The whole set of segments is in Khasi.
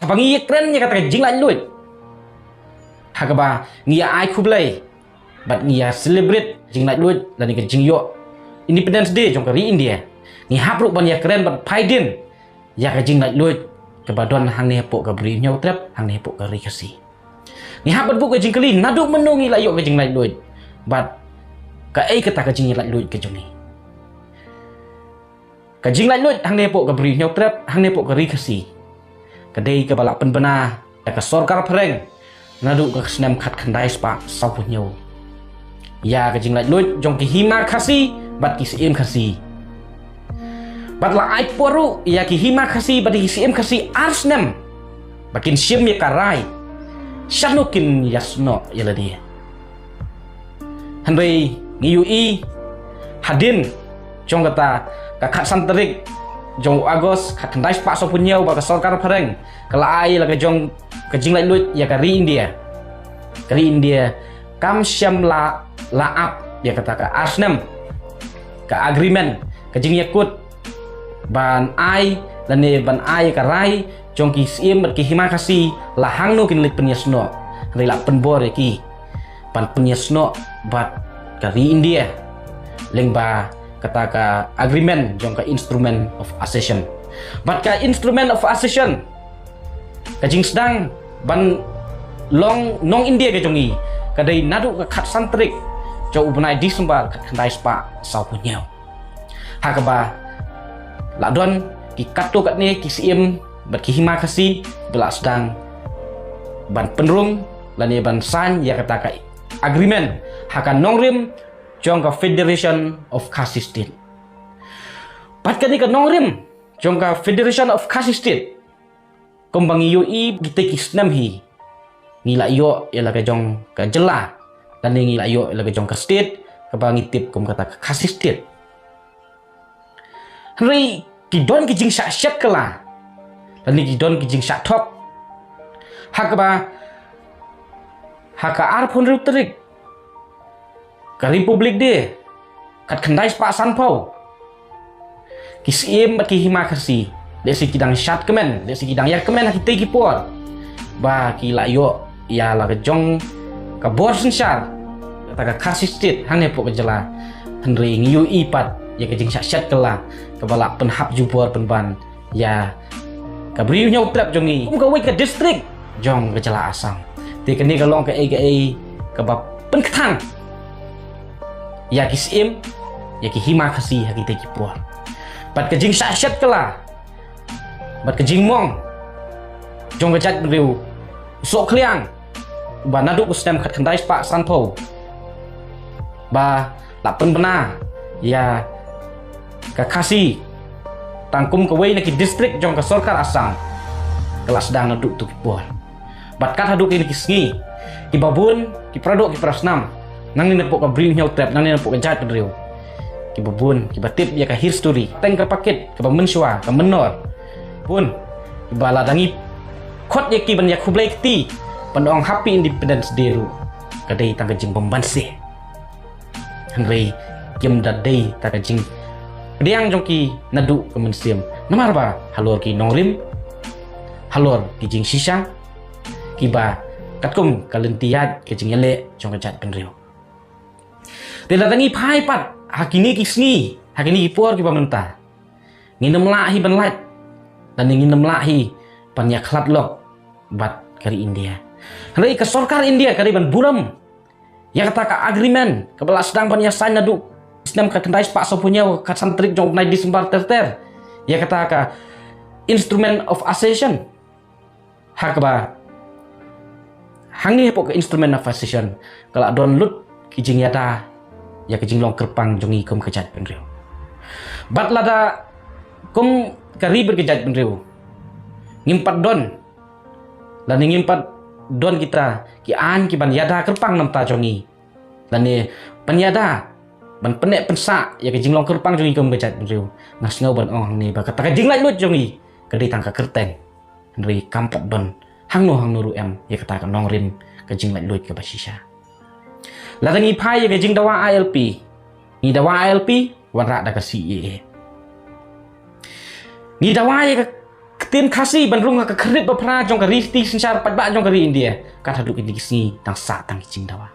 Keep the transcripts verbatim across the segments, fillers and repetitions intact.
Ba ngi ïa kren ïa kata ka jinglaitluid, ha kaba ngi ïa ai khublei bad ngi ïa celebrate jinglaitluid lane ka jingïoh Independence Day jong ka ri India, ngi hap ruh ban ïa kren bad phaidien ïa ka jinglaitluid kaba don hangne hapoh ka Bri u Hynñiewtrep, hangne hapoh ka Ri Khasi. Ngi hap ban buh ka jingkylli, naduh mynno ngi la ïoh ka jinglaitluid? Bad kaei kata ka jinglaitluid ka jong ngi? Ka jinglaitluid hangne hapoh ka Bri u Hynñiewtrep, hangne hapoh ka Ri Khasi, ka dei kaba la pynbna da ka sorkar phareng naduh ka snem khatkhyndai spah sawphew hynñiew ïa ka jinglaitluid jong ki hima Khasi bad ki syiem Khasi. Bad la ai por ruh ïa ki hima Khasi bad ki syiem Khasi ar snem ba kin shim ïa ka rai shano kin ïasnoh ïa lade. Hynrei ngi ïohi hadien jong kata ka khatsan tarik jong u August khatkhyndai spah sawphew hynñiew ba ka sorkar phareng ka la ai la ka jong ka jinglaitluid ïa ka ri India. Ka ri India kam shym la, la ap ïa kata ka ar snem ka agreement, ka jingïakut ban ai lane ban ai ka rai jong ki syiem bad ki hima Khasi la hangno kin leit pynïasnoh. Hynrei la pynbor ïa ki ban pynïasnoh bad ka ri India lyngba kata ka agreement jong ka Instrument of Accession. Bad ka Instrument of Accession, ka jingsdang ban long nong India ka jong ngi, ka dei naduh ka khatsan tarik jong u bnai December khatkhyndai spah sawphew hynñiew, ha kaba la don ki katto katne ki syiem bad ki hima Khasi ba la sdang ban pynrung lane ban sign ïa kata ka agreement ha ka nongrim jong ka Federation of Khasi State. Bad kane ka nongrim jong ka Federation of Khasi State, kumba ngi ïohi kita ki snem hi, ngi la ïoh ïa la ka jong ka jylla lane ngi la ïoh ïa la ka jong ka state kaba ngi tip kum kata ka Khasi State. Hynrei ki don ki jingshah shet kylla lane ki don ki jingshah thok, ha kaba ha ka arphew hynriew tarik ka Republic Day khatkhyndai spah sanphew, ki syiem bad ki hima Khasi, lehse ki dang shad kmen, lehse ki dang ïa kmen ha kita ki por ba ki la ïoh ïa la ka jong ka bor synshar kata ka Khasi State hangne hapoh ka jylla. Hynrei ngi ïohi pat ïa ka jingshah shet kylla kaba la pynhap jubor pynban ïa ka Bri u Hynñiewtrep jong ngi kum kawei ka district jong ka jylla Assam. Te kane ka long kaei kaei kaba pynkthang ïa ki syiem, ïa ki hima Khasi ha kita ki por. Bad ka jingshah shet kylla bad ka jingmong jong ka jaitbynriew u Sohkhliang, ba naduh u snem khatkhyndai spah sanphew ba la pynbna ïa ka Khasi tang kum kawei na ki district jong ka sorkar Assam, ka la sdang naduh tu ki por. Bad kat haduh kine ki sngi, kiba bun ki paradoh ki parasnam nangne napoh ka Bri u Hynñiewtrep, nangne napoh ka jaitbynriew, kiba bun kiba tip ïa ka history teng ka pakit kaba mynshuwa ka mynnor, bun kiba la dang ïa khot ïa ki ban ïa khublei kti ban ong Happy Independence Day ruh, ka dei tang ka jingbymbanse. Hynrei kim da dei ta ka jingpdiang jong ki naduh ka mynsiem, namar ba halor ki nongrim, halor ki jingshisha, kiba katkum ka lynti ïaid ka jingïaleh jong ka jaitbynriew. Te lada ngi phai pat ha kine ki sngi, ha kine ki por kiba mynta, ngin ym lah hi ban lait, lane ngin ym lah hi ban ïa khlad lok bad ka ri India. Hynrei ka sorkar India ka dei ban burom ïa kata ka agreement kaba la sdang ban ïa sign naduh snem khatkhyndai spah sawphew hynñiew, khatsan tarik jong u bnai December ter ter, ïa kata ka Instrument of Accession. Ha kaba hangne hapoh ka Instrument of Accession ka la don lut ki jingïada ïa ka jinglong kyrpang jong ngi kum ka jaitbynriew. Bad lada kum ka ri bad ka jaitbynriew ngim pat don, lane ngim pat don kita ki aiñ ki ban ïada kyrpang na bynta jong ngi, lane ban ïada ban pynneh pynsah ïa ka jinglong kyrpang jong ngi kum ka jaitbynriew, nga sngew ban ong hangne ba kata ka jinglaitluid jong ngi ka dei tang ka kyrteng. Hynrei kam pat don hangno hangno ruh em ïa kata ka nongrim ka jinglaitluid kaba shisha. Lada ngi phai ïa ka jingdawa I L P, ngi dawa I L P wanrah da ka C A A. Ngi dawa ïa ka ktien Khasi ban rung ha ka khyrnit ba phra jong ka riti synshar paidbah jong ka ri India. Kat haduh kine ki sngi tang sah tang ki jingdawa.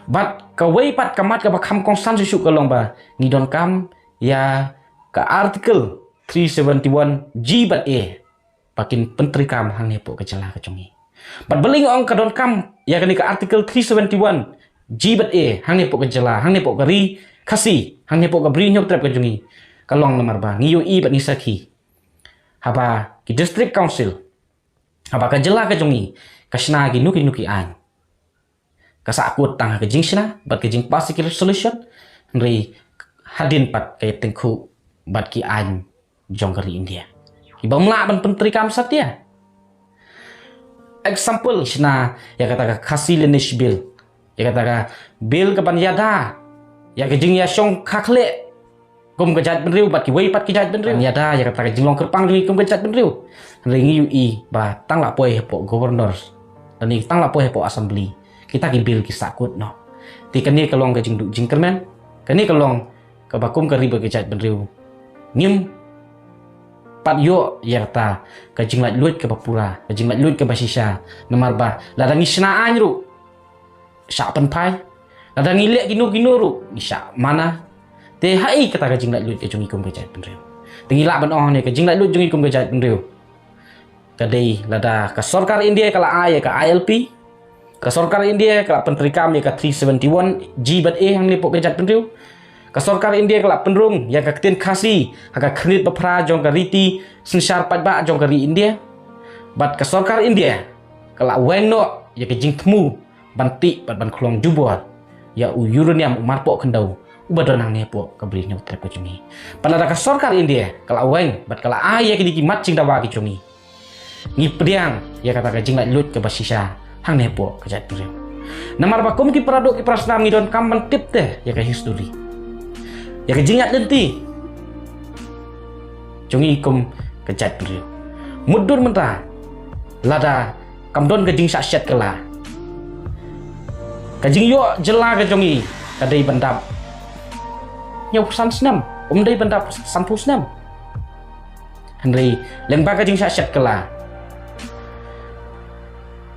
Bad kawei pat ka mat kaba kham kongsan shuh shuh ka long ba ngi donkam ïa ka Article three seventy-one G bad A ba kin pyntreikam hangne hapoh ka jylla ka jong ngi. Bad balei nga ong ka donkam ïa kane ka Article three seventy-one G bad A hangne hapoh ka jylla, hangne hapoh ka ri Khasi, hangne hapoh ka Bri Hynñiewtrep ka jong ngi, ka long namar ba ngi ïohi bad ngi sakhi haba ki District Council, haba ka jylla ka jong ngi ka shna kino kino ki aiñ, ka sahkut tang ha ka jingshna bad ka jingpass ki resolution, hynrei hadien pat ka ïatyngkhuh bad ki aiñ jong ka ri India kiba ym lah ban pyntreikam satia. Example, shna ïa kata ka Khasi Lineage Bill, ïa kata ka bill kaban ïada ïa ka jingïashong khakhlieh kum ka jaitbynriew bad kiwei pat ki jaitbynriew, ïada ïa kata ka jinglong kyrpang jong ngi kum ka jaitbynriew. Hynrei ngi ïohi ba tang la poi hapoh Governor lane tang la poi hapoh Assembly, kita ki bill ki sahkut noh. Te kane ka long ka jingduh jingkyrmen, kane ka long kaba kum ka ri bad ka jaitbynriew ngim pat ïoh ïa kata ka jinglaitluid kaba pura, ka jinglaitluid kaba shisha. Namar ba lada ngi shna aiñ ruh shah pynphai, lada ngi leh kino kino ruh ngi shah mana. Te haei kata ka jinglaitluid ka jong ngi kum ka jaitbynriew? Te ngi lah ban ong ne ka jinglaitluid jong ngi kum ka jaitbynriew ka dei lada ka sorkar India ka la ai ïa ka I L P, ka sorkar India ka la pyntreikam ïa ka three seventy-one G bad A hangne hapoh ka jaitbynriew. Ka sorkar India ka la pynrung ïa ka ktien Khasi ha ka khyrnit ba phra jong ka riti synshar paidbah jong ka ri India. Bad ka sorkar India ka la weng noh ïa ka jingthmu ban tih bad ban khlong jubor ïa u uranium u marpoh khyndew uba don hangne hapoh ka Bri Hynñiewtrep ka jong ngi. Bad lada ka sorkar India ka la weng bad ka la ai ïa kine ki mat jingdawa ki jong ngi, ngi pdiang ïa kata ka jinglaitluid kaba shisha hangne hapoh ka jaitbynriew. Namar ba kum ki paradoh ki parasnam ngi donkam ban tip te ïa ka history, ïa ka jingïaid lynti jong ngi kum ka jaitbynriew. Mutdur mynta lada kam don ka jingshah shet kylla, ka jingïoh jylla ka jong ngi ka dei ban dap hynñiewphew san snem, um dei ban dap sanphew snem. Hynrei lyngba ka jingshah shet kylla,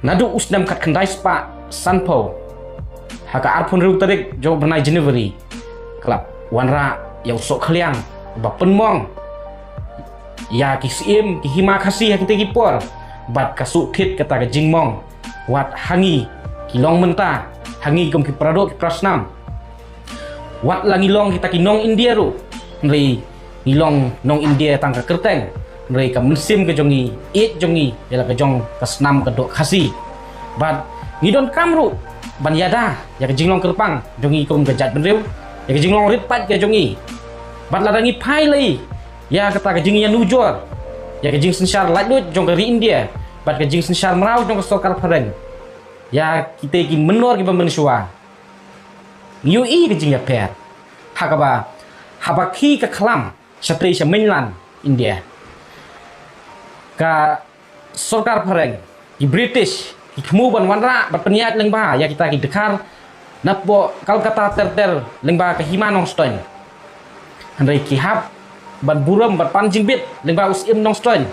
naduh u snem khatkhyndai spah sanphew, ha ka arphew hynriew tarik jong u bnai January, ka la wanrah ïa u sohkhliang ba pynmong ïa ki syiem ki hima Khasi ha kita ki por, bad ka shu thied kata ka jingmong. Wat ha ngi ki long mynta, ha ngi kum ki paradoh ki parasnam, wat la ngi long kita ki nong India ruh, hynrei ngi long nong India tang ka kyrteng, hynrei ka mynsiem ka jong ngi, ïeit jong ngi ïa la ka jong ka snam ka doh Khasi. Bad ngi donkam ruh ban ïada ïa ka jinglong kyrpang jong ngi kum ka jaitbynriew, ïa ka jinglong rit paid ka jong ngi. Bad lada ngi phai lei ïa kata ka jingïanujor ïa ka jingsynshar laitluid jong ka ri India bad ka jingsynshar mraw jong ka sorkar phareng ïa kita ki mynnor kiba mynshuwa, ngi ïohi ka jingïapher. Ha kaba, haba khie ka khlam shatei sha mainland India, ka sorkar phareng, ki British, ki khmu ban wanrah bad pynïaid lyngba ïa kita ki dkhar napoh Calcutta ter ter lyngba ka hima Nongstoiñ. Hynrei ki hap ban burom bad pan jingbit lyngba u Syiem Nongstoiñ.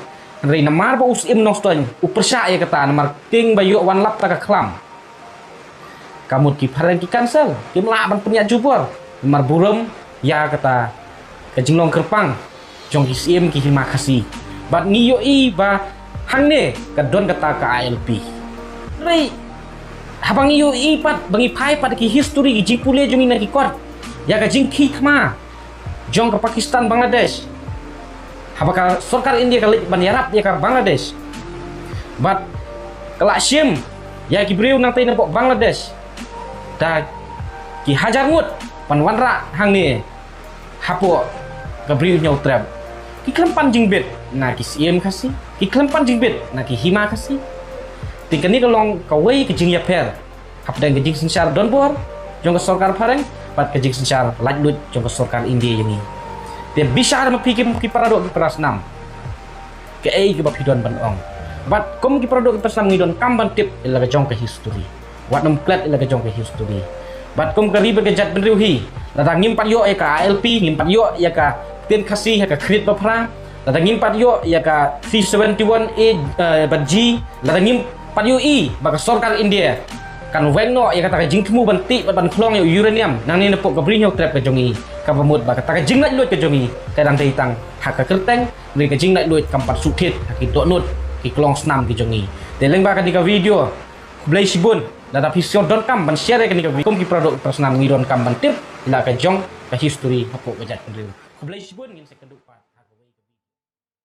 Hynrei namar ba u Syiem Nongstoiñ u pyrshah ïa kata, namar ktien ba ïoh wan lap ta ka khlam, ka mut ki phareng ki cancel, kim lah ban pynïaid jubor namar burom ïa kata ka jinglong kyrpang jong ki syiem ki hima Khasi. Bad ngi ïohi ba hangne ka don kata ka I L P. Hynrei haba ngi ïohi pat, ba ngi phai pat ki history, ki jingpule jong ngi na ki kot ïa ka jingkhie thma jong ka Pakistan Bangladesh, haba ka sorkar India ka leit ban ïarap ïa ka Bangladesh bad ka la shim ïa ki briew nangtei napoh Bangladesh da ki hajar ngut ban wanrah hangne hapoh ka Bri Hynñiewtrep. Ki khlem pan jingbit na ki syiem Khasi, ki khlem pan jingbit na ki hima Khasi. Te kane ka long kawei ka jingïapher hapdeng ka jingsynshar donbor jong ka sorkar phareng bad ka jingsynshar laitluid jong ka sorkar India ïa ngi. Te bishar ma phi ki, ki paradoh ki parasnam, kaei kaba phi don ban ong? Bad kum ki paradoh ki parasnam ngi donkam ban tip ïa la ka jong ka history. Wat nym klet ïa la ka jong ka history. Bad kum ka ri bad ka jaitbynriew hi, lada ngim pat ïoh ïa ka I L P, ngim pat ïoh ïa ka Ktien Khasi ha ka khriat ba phra. Lada ngim pat ïoh ïa ka three seventy-one A, eh, bad G, lada ngim pat ïohi ba ka sorkar India kan weng noh ïa kata ka jingthmu ban tih bad ban khlong ïa u uranium nangne napoh ka Bri Hynñiewtrep ka jong ngi, kaba mut ba kata ka jinglaitluid ka jong ngi ka dang dei tang ha ka kyrteng, hynrei ka jinglaitluid kam pat sngewthuh ha ki dohnud, ki klong snam ki jong ngi. Te lyngba kane ka video, khublei shibun. Lada phi sngewdonkam ban share ïa kane ka video, kum ki para doh para snam ngi donkam ban tip ïa la ka jong ka history hapoh ka jaitbynriew. Khublei shibun, ngin sa ïakynduh pat.